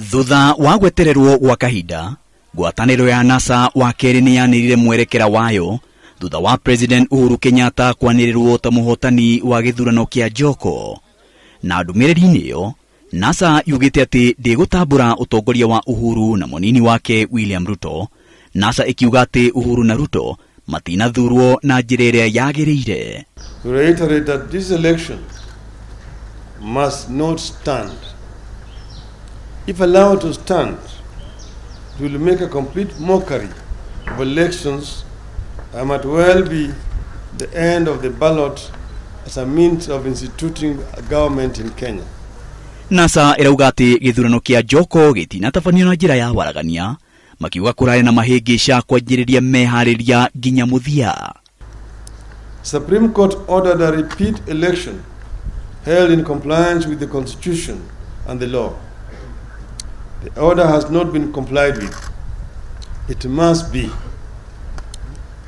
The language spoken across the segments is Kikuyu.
Thutha wa gwetererwo gwa kahinda, ngwatanĩro ya NASA wa kerĩ nĩ yanĩrĩire mwerekera wayo thutha wa President Uhuru Kenyatta kwanĩrĩrwo ta mũhotani wa gĩthurano kĩa Joko. Na ndũmĩrĩri-inĩ ĩyo, NASA yugĩte atĩ ndĩgũtambũra ũtongoria wa Uhuru na mũnini wake William Ruto. NASA ĩkiuga atĩ Uhuru na Ruto matinathurwo na njĩra ĩrĩa yagĩrĩire. To reiterate that this election must not stand. If allowed to stand, it will make a complete mockery of elections and might well be the end of the ballot as a means of instituting a government in Kenya. NASA ĩrauga atĩ gĩthurano kĩa Joko gĩtinatabanio na njĩra ya waragania, makiuga kũrarĩ na mahĩngĩca kwanjĩrĩria meharĩria nginya mũthia. Supreme Court ordered a repeat election held in compliance with the Constitution and the law. The order has not been complied with. It must be.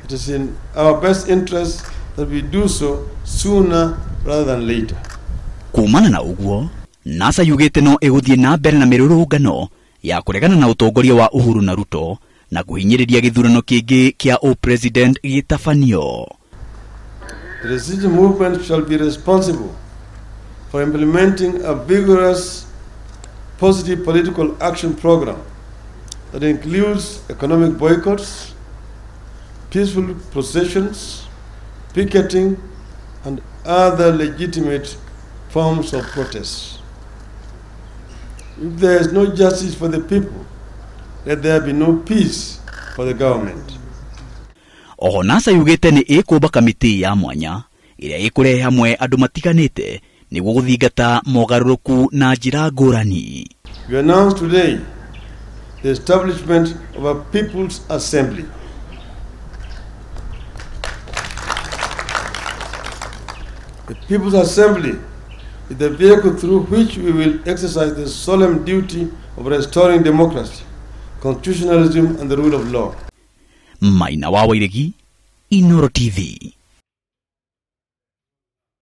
It is in our best interest that we do so sooner rather than later. Kumana na ũguo, NASA yugĩte no ĩgũthiĩ na mbere na mĩrũrũngano ya kũregana na ũtongoria wa Uhuru na Ruto na kũhinyĩrĩria gĩthurano kĩngĩ kĩa ũpresident gĩtabanio. The resistance movement shall be responsible for implementing a vigorous, positive political action program that includes economic boycotts, peaceful processions, picketing, and other legitimate forms of protest. If there is no justice for the people, let there be no peace for the government. Oho NASA yugĩte nĩ ĩkũmba kamĩtĩ ya mwanya ĩrĩa ĩkũrehe hamwe andũ matiganĩte nĩguo gũthingata mogarũrũku na njĩra ngũrani. We announce today the establishment of a People's Assembly. The People's Assembly is the vehicle through which we will exercise the solemn duty of restoring democracy, constitutionalism, and the rule of law. Maina wa Wairegi, Inooro TV.